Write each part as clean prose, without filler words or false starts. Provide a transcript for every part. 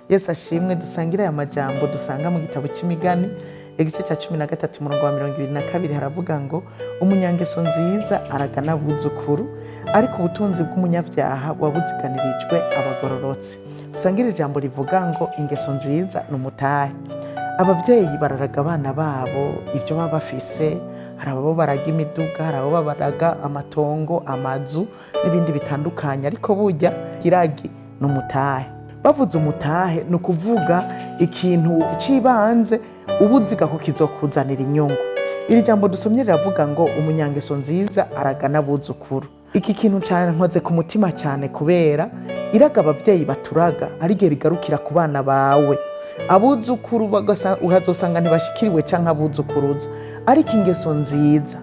Yesu ashimwe. Dusangire aya majambo dusanga mu gitabo cy'Imigani, igice cya 13, umurongo wa 22. Haravuga ngo: "Umunyangeso nziza aragana abuzukuru, ariko ubutunzi bw'umunyabyaha buba buziganirijwe abagororotsi." Dusangire ijambo rivuga ngo ingeso nziza ni umutahe. Ababyeyi bararaga abana babo ibyo baba bafise. Hari abo baraga imiduga, hari abo baraga amatongo, amazu n'ibindi bitandukanye, ariko burya iragi ni umutahe. Bavuze umutahe, ni ukuvuga ikintu cy'ibanze uba uziga ko kizokuzanira inyungu. Iri jambo dusomye riravuga ngo umunyangeso nziza aragana abuzukuru. Iki kintu cyane nkoze ku mutima cyane, kubera iraga ababyeyi baturaga ari igihe rigarukira ku bana bawe, abuzukuru, ukazosanga ntibashikiriwe canke abuzukuruza. Ariko ingeso nziza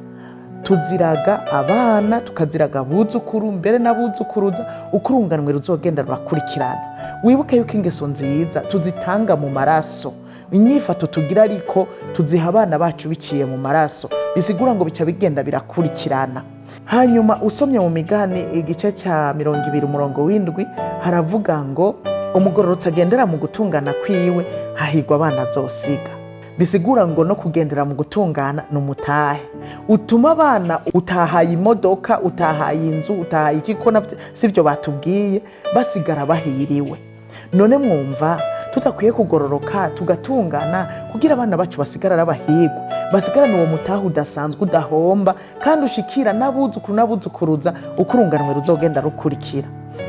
tuziraga abana, tukaziraga abuzukuru, mbere n'abuzukuruza, uko urunganwe ruzogenda rurakurikirana. Wibuke yuko ingeso nziza tuzitanga mu maraso. Inyifato tugira ariko tuziha abana bacu biciye mu maraso, bisigura ngo bica bigenda birakurikirana. Hanyuma usomye mu Migani, igice cya 20, umurongo w'7, haravuga ngo umugororotsi agendera mu gutungana kwiwe, hahirwa abana azosiga. Bisigura ngo no kugendera mu gutungana ni umutahe utuma abana, utahaye imodoka, utahaye inzu, utahaye iki, ko navyo sibyo batubwiye, basigara bahiriwe. None mwumva tudakwiye kugororoka, tugatungana, kugira abana bacu basigara ari abahirwe, basigarane uwo mutahe udasanzwe, udahomba, kandi ushikira n'abuzukuru n'abuzukuruza, uko urunganwe ruzogenda rukurikira?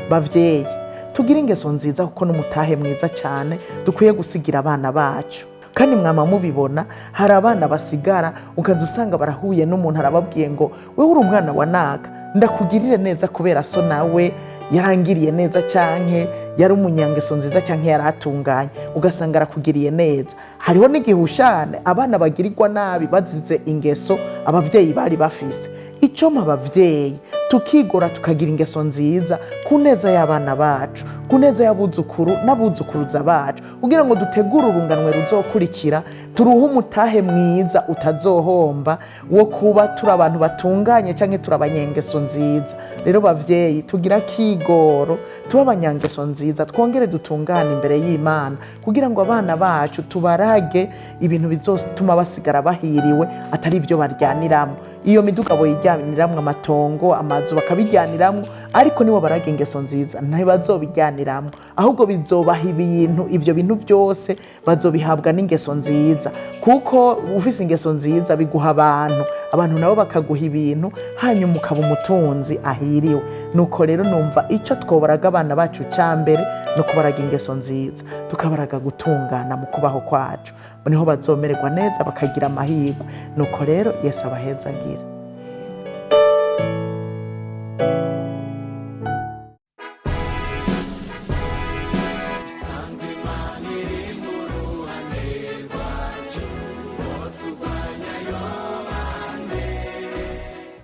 Bavyeyi, tugire ingeso nziza, kuko n'umutahe mwiza cyane dukwiye gusigira abana bacu. Kandi mwama mubibona, hari abana basigara, ukaza usanga barahuye n'umuntu, arababwiye ngo: "Wewe uri umwana wa naka, ndakugirire neza kubera so nawe yarangiriye neza, canke yari umunyangeso nziza, canke yari atunganye." Ugasanga arakugiriye neza. Hariho n'igihushane abana bagirirwa nabi bazize ingeso abavyeyi bari bafise. Icyo abavyeyi tukigora, tukagira ingeso nziza ku neza y'abana bacu, ku neza y'abuzukuru n'abuzukuruza bacu, kugira ngo dutegure urunganwe ruzokurikira, turuhe umutahe mwiza utazohomba wo kuba turi abantu batunganye cyangwa turi abanyengeso nziza. Rero bavyeyi, tugira akigoro, tube abanyangeso nziza, twongere dutungane imbere y'Imana, kugira ngo abana bacu tubarage ibintu bizotuma basigara bahiriwe, atari ibyo baryaniramwo. Iyo miduga boyijyaniramwo, amatongo, amazu bakabijyaniramwo, ariko nibo baraga ingeso nziza ntibazobijyaniramwo, ahubwo bizobaha ibintu. Ibyo bintu byose bazobihabwa n'ingeso nziza, kuko ufise ingeso nziza biguha abantu, abantu nabo bakaguha ibintu, hanyuma ukaba umutunzi ahiriwe. Nuko rero numva icyo twobaraga abana bacu cya mbere no kubaraga ingeso nziza, tukabaraga gutungana mu kubaho kwacu, niho bazomererwa neza, bakagira amahirwe. Nuko rero Yesu abahezagira.